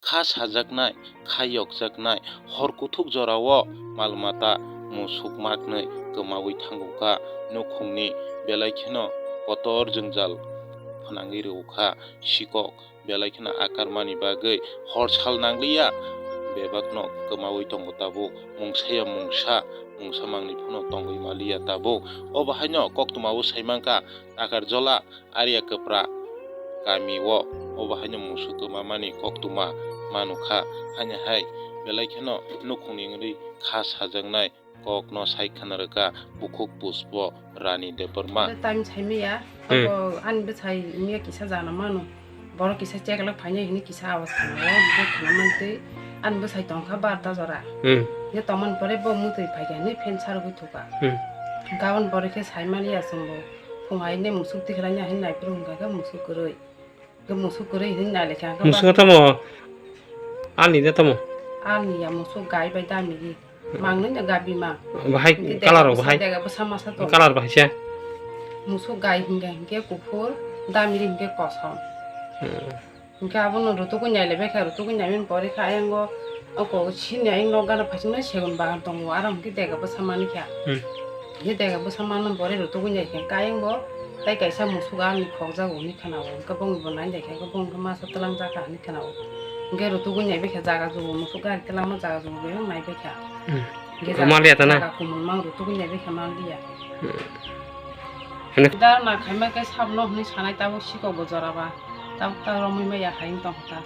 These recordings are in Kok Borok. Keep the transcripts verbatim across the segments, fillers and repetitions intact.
Kha sajaknai, kha yokjaknai, hor kuthuk jorao mal mata musuk maknwi kwmaui thangukha. Nukhungni belai kheno kotor jwngjal phnangwi rwkha. Sikok belai kheno akarmani bagwi hor sal nangliya, bebakno kwmaui tongo tabuk, mungsaya mungsa, mungsa mangni phano tongwi maliya tabuk. Obo haino koktwmao saimankha, Takarjola Arya Kwpra kami o, obo haino musuk kwmamani koktwma manukha, haino hai belai kheno nukhungni wngwi kha sajaknai kokno sai khna rwkha bukhuk Puspo Rani Debbarma. Time saimaya, hmm, abo ani bwsai miya kisa jana mano, borok kisa cheklok phainai hwnwi kisa awas khna o, bo khna mantwi ani bwsai tongkha barta jora. Hmm. Ye tongmani pore bo mwtwi phaikha hwnwi phen sarogwi thukha. Hmm. Gabon borok khe saimani ya chwngbo. Phung hai ne musuk tikhlai ya hin naiphuru hwnkha khe musuk kwrwi. Khe musuk kwrwi hin nai lekha khe musuk ba- tamo ani de tamo. Ani ya musuk gai bai dami ri. Mang nung ya gabi ma. Bahai hwnkhe color dega bahai. Dega bwsa masa to. Color bahai se. Musuk gai hingga hingke kuphur, dami ri hingke kosom. Hmm. Hingke abono rutugwi nailaibaikha, rutugwi naimani pore khe ayang o, o ko sini ayang nok gana phaichuknai segun bagan tongo, aro hingke dega bwsa manikha. Hmm. Hingke dega bwsa manmani pore rutugwi naikha, hingke ayang bo tei kaisa musuk ani khokjago hinwi khwnao, hingke bongni bo nai naikha, hingke bongni khe masa twlangjak kha hinwi khwnao. Hingke rutugwi naibaikha jaga jugo, musuk gari twlangma jaga jugo, bebak naibaikha. Hmm. Hingke jaga, maliya ta na? Jaga kumun mang rutugwi naibaikha manliya. Hmm. Hwnkhe da na khaima khe sabno hwnwi sanai tabuk sikok bo jora ba. Tabuk ta romwi maya hai wng tong kha ta.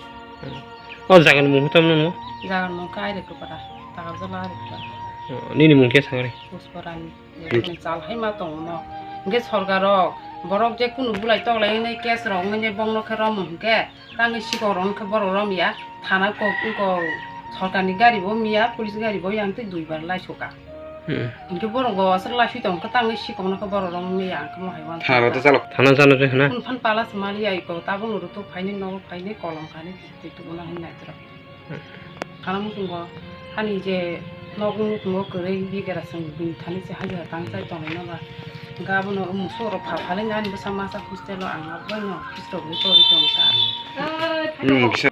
Hmm. O jaga ni mung hwnkhai tamo no? Jaga ni mung khe Aire Kwpra, Takarjola Aire Kwpra. Oh, nini mung khe sangre? Puspo Rani. Hmm. Chal hai ma tongo no. Hwnkhe sorkar rok borok je kunu bulai toklai hwnwi case rok wngwi bongno khe romo hwnkhe. Tangwi sikok rok wngkha borok romya, thana kok, kok sorkarni gari bo mia, police gari bo yang twi duibar laisoka. Hmm. Hwnkhe borok bo aswk laisoi tongkha, tangwi sikok nokha borok rok mia, ang khe mohai uansukha. Thana rok to chalo. Thana chalo je hwna. Phun phan pala se maliya iko, tabuk no rwtwk phaini nogo phaini kolom kani twi tubuna hwnwi naitwrwk. Hmm. Thana muchungo hani je nok muchungo kwrwi bigera chwng bini thani se hajiya tang chai tongnai no ba. Hwnkhe abono musuk rok pha phalwi ani bwsa masa hostel o ang aboino khistrok ni pori tongkha. Hmm, kisa-